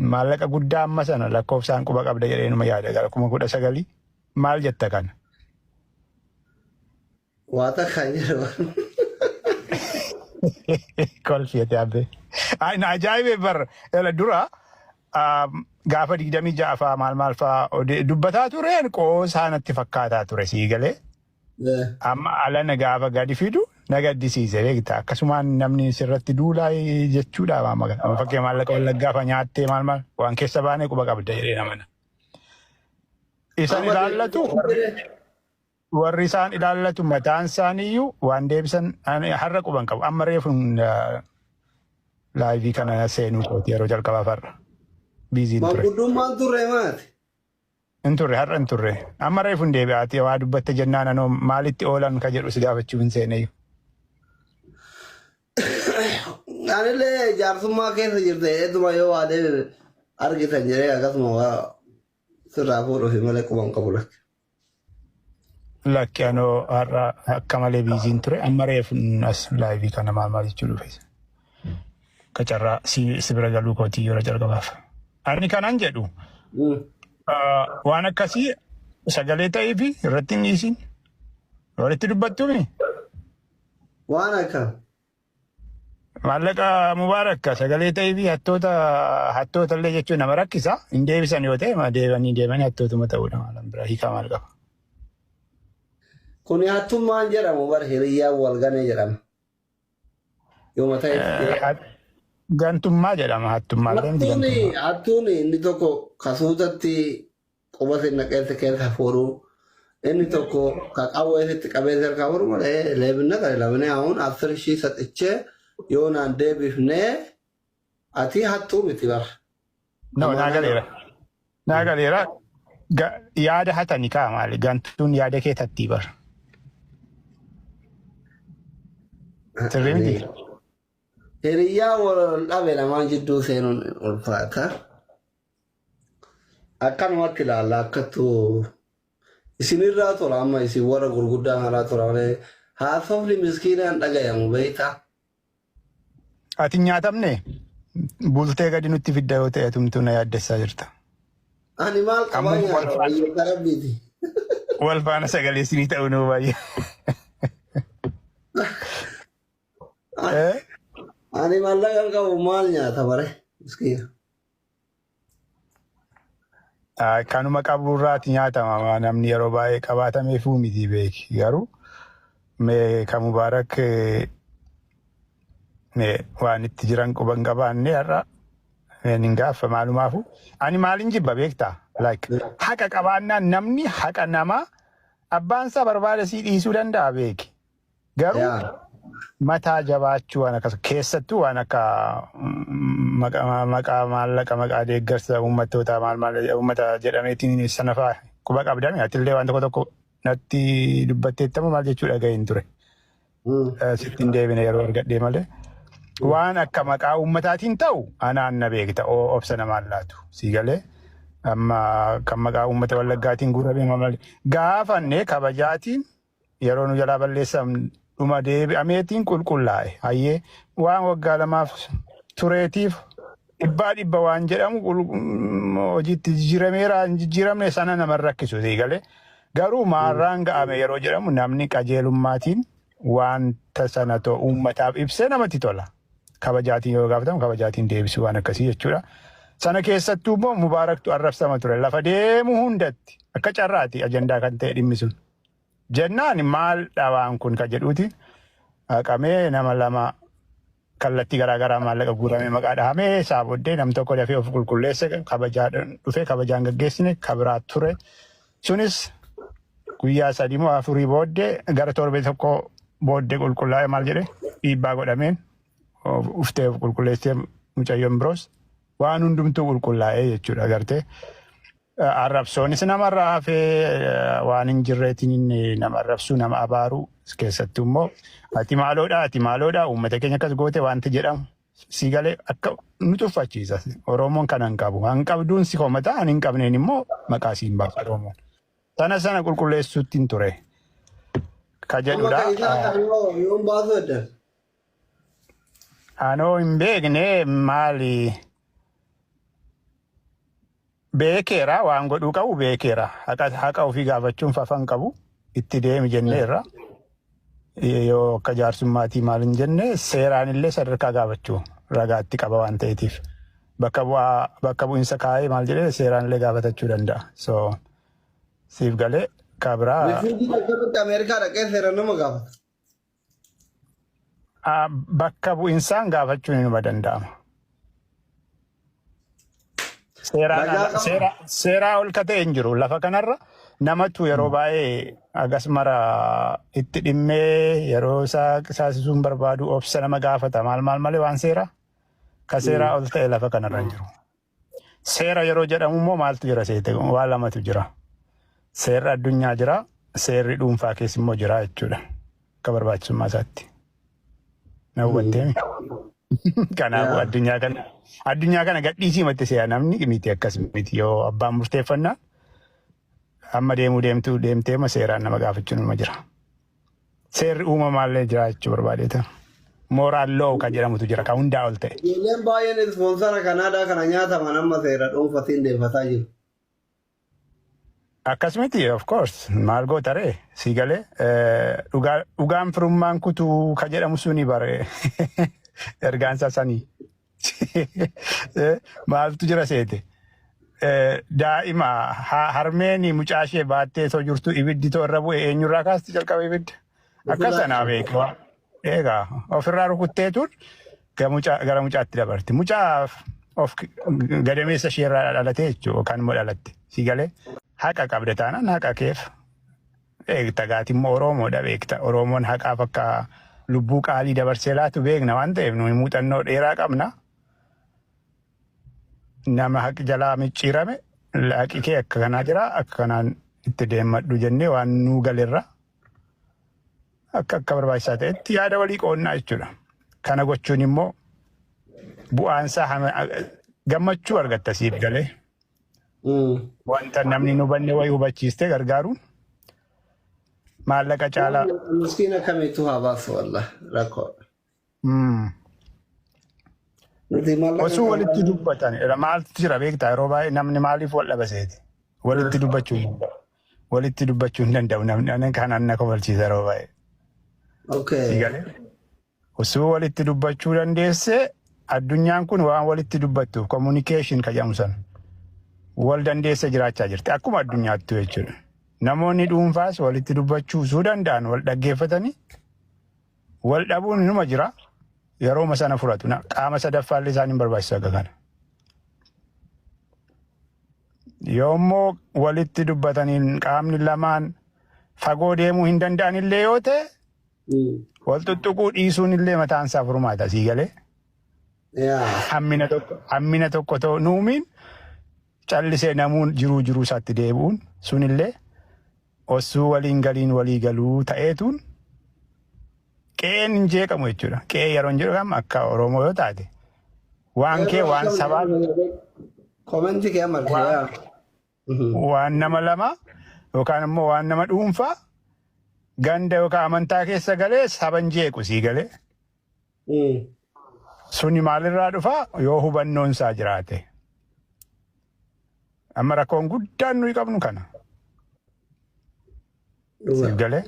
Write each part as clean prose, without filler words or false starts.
Maallaqa guddaa amma sana lakkoofsaan quba qabda jedhee numa yaada gara 19,000 maal jetta kana? Waa takka hin jedhu. Kolfiyate abbee. Ay, na ajaa'ibee bar ela dura gaafa 26 faa maal maal faa dubbataa tureen qoosaa natti fakkaataa ture sii galee. Amma alana gaafa gadi fidu na gaddisiise beekta. Akkasumaan namni sirratti duulaa jechuudha amma kana. Amma fakkii maallaqa wallaggaa faa nyaattee maal maal waan keessa baanee quba qabda jedhee namana. Isan Amma ilaallatu warri isaan ilaallatu mataan isaaniiyyuu waan deebisan ani har'a quban qabu. Amma reefu laayivii kana seenuu kooti yeroo jalqabaaf har'a. Biiziin ture. Manguddummaan turre maati? Hin turre har'a hin turre. Amma reefu hin deebi'aati waa dubbatte jennaan anoo maalitti oolan ka jedhu si gaafachuuf hin seeneyyuu. Anillee jaarsummaa keessa jirte eeduma yoo waa deebi'e argitan jedhee akkasuma waa sirraa fuudhuufi malee quban qabu lakki. Lakki anoo har'a akka malee biiziin ture. Amma reefu as laayivii kana maal maal jechuu dhufe. Qacarraa si bira galuu kootii yeroo jalqabaaf. Ani kanan jedhu waan akkasii sagalee ta'ee fi irratti hin dhiisin. Walitti dubbattuumi. Waan akkam. Maallaqa Mubaarak sagalee ta'ee fi hattoota hattoota illee jechuun nama rakkisa. Hin deebisan yoo ta'e ma deebanii deemanii hattootuma ta'uudha maalan biraa hiikaa maal qaba. Kuni hattummaan jedhamu bar hiriyyaan wal gane jedhama. Yooma ta'e Gantummaa jedhama hattummaa illee miti hattuun gantummaa. Hattuun inni tokko kasuutatti quba si naqee si keessa fuudhu inni tokko ka qawwee sitti qabee si harkaa fuudhu malee leebinna ta'e lamni ahuun asir shii saxichee yoo naan deebifnee ati hattuu miti bar. No, naa Amaanaa galeera. Naa galeera. Yaada hatani kaa maali? Gantuun yaada kee tattii bar. Sirrii miti? Hiriyyaa wal dhabe lamaan jidduu seenuun ulfaata. Akkanumatti ilaalla akkattu isinirraa tola amma isin warra gurguddaa kanarraa tola malee haasofni miskiinaan dhagayamu beektaa. Ati hin nyaatamne bultee gadi nutti fidda yoo ta'e atumtuu na yaaddessaa jirta. Ani maal qabaa Amma wal nyaata faana wayyoota rabbiiti. wal faana sagalee isinii ta'uu nuu baay'ee. Eh? Ani maallaqa hin qabu maal nyaata bare miskiina. Ah, Kanuma qaburraati nyaatama namni yeroo baay'ee qabaatameefuu miti beeki garuu mee ka Mubaarak mee waan itti jiran quba hin qabaanne har'a mee nin gaaffa maalumaafu ani maalin jibba beektaa like haqa qabaannaan namni haqa namaa abbaan isaa barbaada sii dhiisuu danda'a beeki Garuu Yaa. mataa jabaachuu waan akkas keessattuu waan akka maqaa maqaa maallaqa maqaa deeggarsa uummattootaa maal maal uummata jedhameetiin sana fa'aa quba qabdame atillee waan tokko tokko natti dubbatteettamu maal jechuu dhaga'een ture. Sitti hin deebine yeroo argadhee malee. Waan akka maqaa uummataatiin ta'u anaan na beekta obsa namaan laatu sii galee amma kan maqaa uummata wallaggaatiin guurame malee gaafanne kabajaatiin yeroo nu jalaa balleessan dhuma deebi'ameetiin qulqullaa'e. Hayyee waan waggaa lamaaf tureetiif dhibbaa dhibba waan jedhamu hojiitti jijjiirameera hin jijjiiramne sana nama hin rakkisu sii galee. Garuu maarraan ga'ame yeroo jedhamu namni qajeelummaatiin wanta sana to uummataaf ibsee namatti tola. Kabajaatiin yoo gaafatamu kabajaatiin deebisuu waan akkasii jechuudha. Sana keessattuu immoo Mubaaraktu arrabsama ture. Lafa deemu hundatti akka carraati ajandaa kan ta'e dhimmi sun. Jennaan maal dhawaan kun ka jedhuuti haqamee nama lama kallattii garaa garaa maallaqa guuramee maqaa dhahamee isaa booddee nam tokko dafee of qulqulleesse kabajaa dhufee kabajaan gaggeessine ka biraa ture. Sunis guyyaa sadii moo afurii booddee gara torbee tokko booddee qulqullaa'e maal jedhe dhiibbaa godhameen uftee of qulqulleessee mucayyoon biroos waan hundumtuu qulqullaa'ee jechuudha agartee. Arrabsoonis namarraa hafee waan hin jirreetiin nama arrabsuu nama abaaru keessattuu immoo ati maaloodha ati maaloodha uummata keenya akkas goote wanti jedhamu si galee akka nu tuffachiisa. Oromoon kana hin qabu. Kan qabduun si komata an hin qabneen immoo maqaa siin baasa Oromoon. Sana sana qulqulleessuutti hin ture. Ka Amma jedhudha. kan isaa kan yoo yoon baasuu eddan. Anoo hin beekne maali? Beekeera, waan godhuu qabu beekeera. Haqa ofii gaafachuun fafan qabu, itti deemi jenneerra. Yoo akka jaarsummaatii maal hin jenne, seeraan illee sadarkaa gaafachuu ragaatti qaba waan ta'eetiif. Bakka bu'aa, bakka bu'iinsa kaa'ee maal jedhee seeraan illee gaafatachuu danda'a. So siif galee kabiraa. Refugee akkamitti Ameerikaa dhaqee seera nama gaafata? Bakka bu'insaan gaafachuun inuma danda'ama. Seeraan Ragaa ala, qaba. seeraa ol ka ta'e hin jiru. Lafa kanarra namatu yeroo baay'ee agas mara itti dhimmee yeroo isaa qisaasisuun barbaadu, obsa nama gaafata, maal maal malee waan seeraa ka seeraa ol ta'e lafa kanarra hin jiru. Seera yeroo jedhamu immoo maaltu jira seete? Waa lamatu jira. Seerri addunyaa jira, seerri dhuunfaa keessa immoo jira jechuudha. Akka barbaachisummaa isaatti. Na hubatteemi? Kanaafuu addunyaa kana gadhiisii matti se'a namni miti, akkas miti. Yoo abbaan murteeffannaa amma deemuu deemtuu deemtee ma seeraan nama gaafachuun numa jira. Seerri uumamaallee jira jechuu barbaadeeta. Moral law kan jedhamutu jira kan hundaa ol ta'e. Ijoolleen baay'een sponsor Kanaadaa kana nyaataman amma seera dhuunfatiin deeffataa jiru. Akkasumatti, of course, maal goota ree? Si galee dhugaan firummaan kutuu ka jedhamu suni bare ergaan isaa sanii. Maaltu jira seete? Daa'ima harmeen mucaa ishee baattee osoo jirtu ibiddi too irra bu'e, eenyurraa kaasti jalqaba ibidda? Akkas sanaa beeku. Egaa ofirraa rukutteetuun gara mucaatti dabarti. Mucaa of gadameessa ishee irraa dhalatee jechuudha yookaan immoo dhalatte. Si galee, haqa qabda taanaan haqa keef beekta, gaati immoo Oromoodha beekta. Oromoon haqaaf akka lubbuu qaalii dabarsee laatu beekna waan ta'eef, nuyi muuxannoo dheeraa qabna. Nama haqi jalaa micciirame, haqi kee akka kanaa jira, akka kanaan itti deemadhu jennee waan nuu galerra akka barbaachisaa ta'etti yaada walii qoonnaa jechuudha. Kana gochuun immoo bu'aan isaa gammachuu argatta, siif galee. Wanta namni hin hubanne wayii hubachiistee gargaaruun maallaqa caalaa. Miskiina kamiitu haa baasu, wallah rakkoo. Nuti maallaqa Osoo walitti dubbatan maaltu jira beektaa? Yeroo baay'ee namni maaliif wal dhaba seeti? Walitti dubbachuu hin danda'u. Walitti dubbachuu hin danda'u namni. Ani kanaan na kofalchiisa yeroo baay'ee. Si galee? Osoo walitti dubbachuu dandeesse, addunyaan kun waan walitti dubbattuuf, communication kan jedhamu sana wal dandeesse jiraachaa jirti. Akkuma addunyaattu jechuudha. Namoonni dhuunfaas walitti dubbachuu osoo danda'an, wal dhaggeeffatanii wal dhabuun inuma jira. Yerooma sana furatu. Qaama sadaffaallee isaan hin barbaachisu akka kana. Yoommoo walitti dubbataniin qaamni lamaan fagoo deemuu hin danda'an illee yoo ta'e, wal tuttuquu dhiisuun illee mataan isaa furmaata, sii galee. Hammina tokko ta'u nuumiin callisee namuun jiruu jiruu isaatti deebi'uun sunillee osoo waliin galiin walii galuu ta'eetuun qe'een hin jeeqamu jechuudha. Qe'ee yeroo hin jedhu kam akka Oromoo yoo taate waan kee, waan sabaa, Comment kee amma yaa. waan nama lama yookaan immoo waan nama dhuunfaa ganda yookaan amantaa keessa galee saba hin jeequ, sii galee. Suni maalirraa dhufaa? Yoo hubannoon isaa jiraate. Amma rakkoon guddaan nuyi qabnu kana. Siif galee?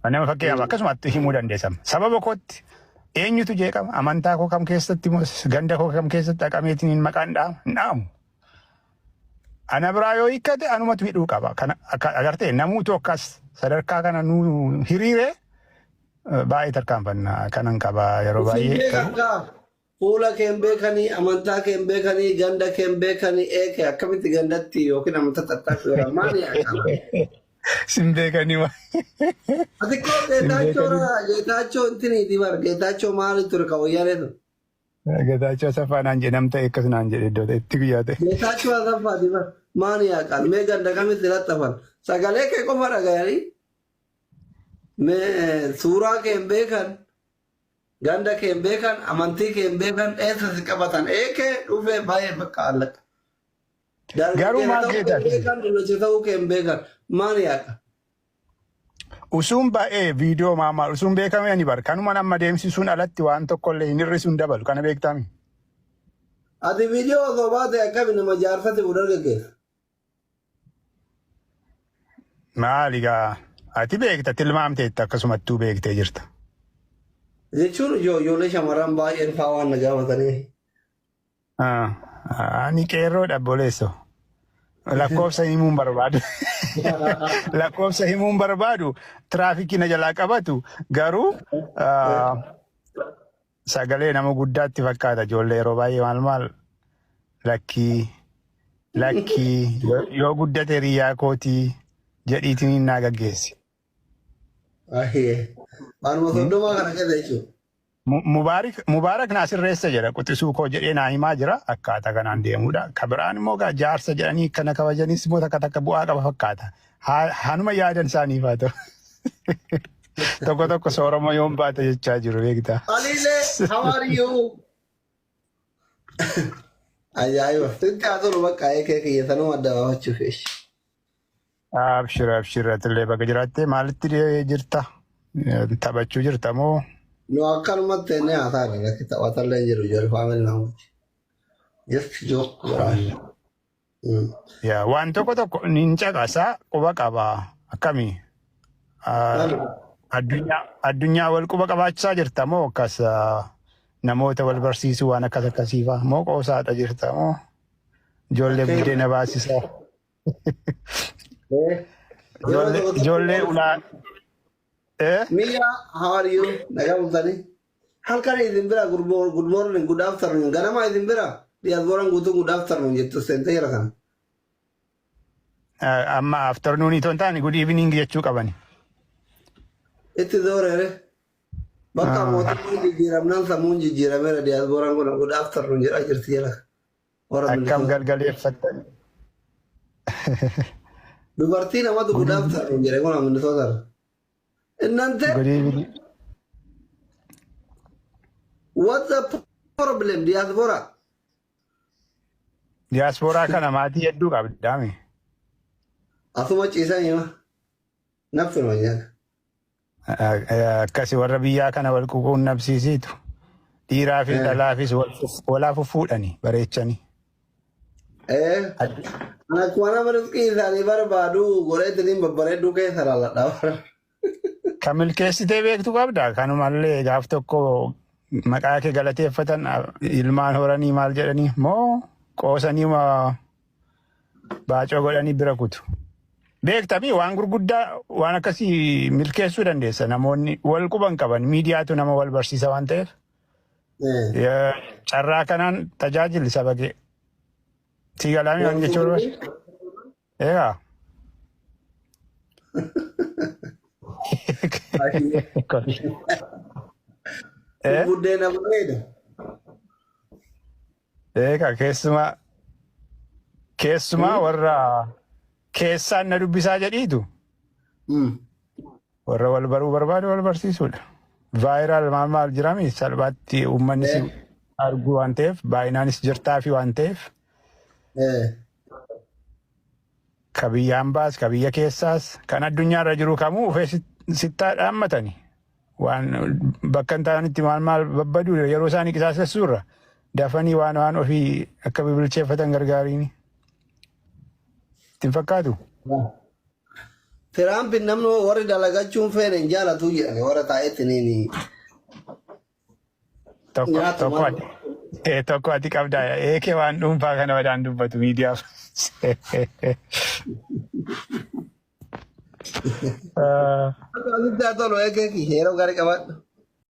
Nama fakkeenyaaf akkasumatti himuu dandeessama. Sababa kootti eenyutu jeeqama? Amantaa koo kam keessatti moo ganda koo kam keessatti dhaqameetiin maqaan dha'ama? Hin dha'amu. Ana biraa yoo hiikkate anumatu hidhuu qaba. Kana akka agartee namuutu akkas sadarkaa kana nu hiriiree baay'ee tarkaanfanna kanan qaba yeroo Isin baay'ee. beekan kaa, fuula kee hin beekanii, amantaa kee hin beekanii, ganda kee hin beekanii, eeke akkamitti gandatti yookiin amantaa tattaafii godhan maali yaaqama? Sin beekanii Ati koo sin Geetaachoo beekanii. Geetaachoo intiniiti bar, Geetaachoo maali ture ka wayyaanee sun? Geetaachoo Asaffaa naan jedhe, namta akkas naan jedhe iddoo ta'etti guyyaa ta'e. Geetaachoo Asaffaati bar, maali yaaqan mee ganda kamitti laxxafan sagalee kee qofa dhagayanii, mee suuraa kee hin beekan, ganda kee hin beekan, amantii kee hin beekan, eessa si qabatan, eekee dhufee baay'ee bakka allaqa. Garuu Dargaggeessa maal ta'uu kee hin geetaati? beekan, dullacha ta'uu kee hin beekan, maali yaaqa? Usuun baay'ee viidiyoo maamaa usuun beekame ani bar kanumaan amma deemsisuun alatti waan tokkollee hin hir'isuun dabalu kana beektami. Ati viidiyoo osoo baate akkami nama jaarsati fuudh dargaggeessa? Maali gaa ati beekta, tilmaamteetta, akkasumattuu beektee jirta. Jechuun ijoollee shamarran baay'een faa waan na gaafatanii. Ani qeerroodha, obboleesso. Lakkoofsa himuun barbaadu. Lakkoofsa himuun barbaadu, tiraafikii na jalaa qabatu garuu sagalee nama guddaatti fakkaata. Ijoollee yeroo baay'ee maal maal, lakkii lakkii, yoo guddate hiriyaa kootii jedhiitiin naa gaggeessi. Waanuma 30 kana keessa jechuudha. Mubaarak Mubaarak naa sirreessa jedha, quxisuu koo jedhee naa himaa jira, akkaataa kanaan deemudha. Ka biraan immoo gaa jaarsa jedhanii kana kabajanis immoo takka takka bu'aa qaba fakkaata. Hanuma yaadan isaaniif haa ta'u. Tokko tokko soorama yoon baate jechaa jiru, beektaa. Aliilee, how are you? Ajaa'iba. Sitti haa tolu, bakka eekee kiyya sanuma adda baafachuuf. Abshir, abshir, atillee baga jiraattee. Maalitti jirta? Taphachuu jirta moo? Nu akkanumatti inni haasaa irratti taphatallee hin jiru, ijoollee family namooti. Just joke godhaa. Yaa, waan tokko tokko nin caqasaa, quba qaba. Akkamii? Addunyaa wal quba qabaachisaa jirta moo akkas namoota wal barsiisuu waan akkas akkasiifaa moo qoosaadha jirta moo ijoollee buddeena baasisaa? Ijoollee ulaa Mia, how are you? Nagaa bultanii? Halkan isin bira good morning, good afternoon. Ganama isin bira diyaaspooraan guutuu good afternoon jettu seentee jira kana. Amma afternoon itoo hin taane good evening jechuu qabani. Itti zooreere. Bakka mootummaan jijjiiramnaan sammuun jijjiirameera, diyaaspooraan kun good afternoon jedhaa jirti jira. Warra Akkam Minnesota. galgaleeffattan. Dubartii namatu good afternoon jedhe kun Minnesota. Innante. Good evening. What's the problem, diaspora? Diyaaspooraa kana maatii hedduu qabdaame. Asuma ciisan hima. Naffuma nyaata. Akkasi warra biyyaa kana wal quunnamsiisiitu. Dhiiraafis dhalaafis walaa fuffuudhani bareechanii. Akkuma nama rizqii isaanii barbaadu godheetiniin babbareedduu keessa laaladha. Kan milkeessitee beektu qabda. Kanumallee gaaf tokko maqaa kee galateeffatan, ilmaan horanii maal jedhanii moo qoosanii baacoo godhanii bira kutu. Beektami, waan gurguddaa waan akkasii milkeessuu dandeessa. Namoonni wal quban qaban, miidiyaatu nama wal barsiisa waan ta'eef. Carraa kanaan tajaajilli saba kee. Si galaamii waan jechuu barbaadu? Egaa. Buddeena bareeda. Egaa keessumaa keessumaa warra keessaan na dubbisaa jedhiitu warra wal baruu barbaadu wal barsiisuudha. Viral maal maal jirami, salphaatti uummanni si arguu waan ta'eef, baay'inaanis jirtaafi waan ta'eef, ka biyya hambaas, ka biyya keessaas, kan addunyaarra jiru kamuu ufee sittaa dhaammatani. Waan bakka hin taa'anitti maal maal babbadu yeroo isaanii qisaasessuurra dafanii waan waan ofii akka bibilcheeffatan gargaariini. Ittiin fakkaatu? Tiraamp namni warri dalagachuun feene hin jaalatu jedhani warra taa'etti ni Tokko nyaatu tokko maal. Ati tokko ati qabdaa eekee waan dhuunfaa kana wadaan dubbatu miidiyaaf. Asitti haa tolu, eekee yeroo gaarii qabaadhu.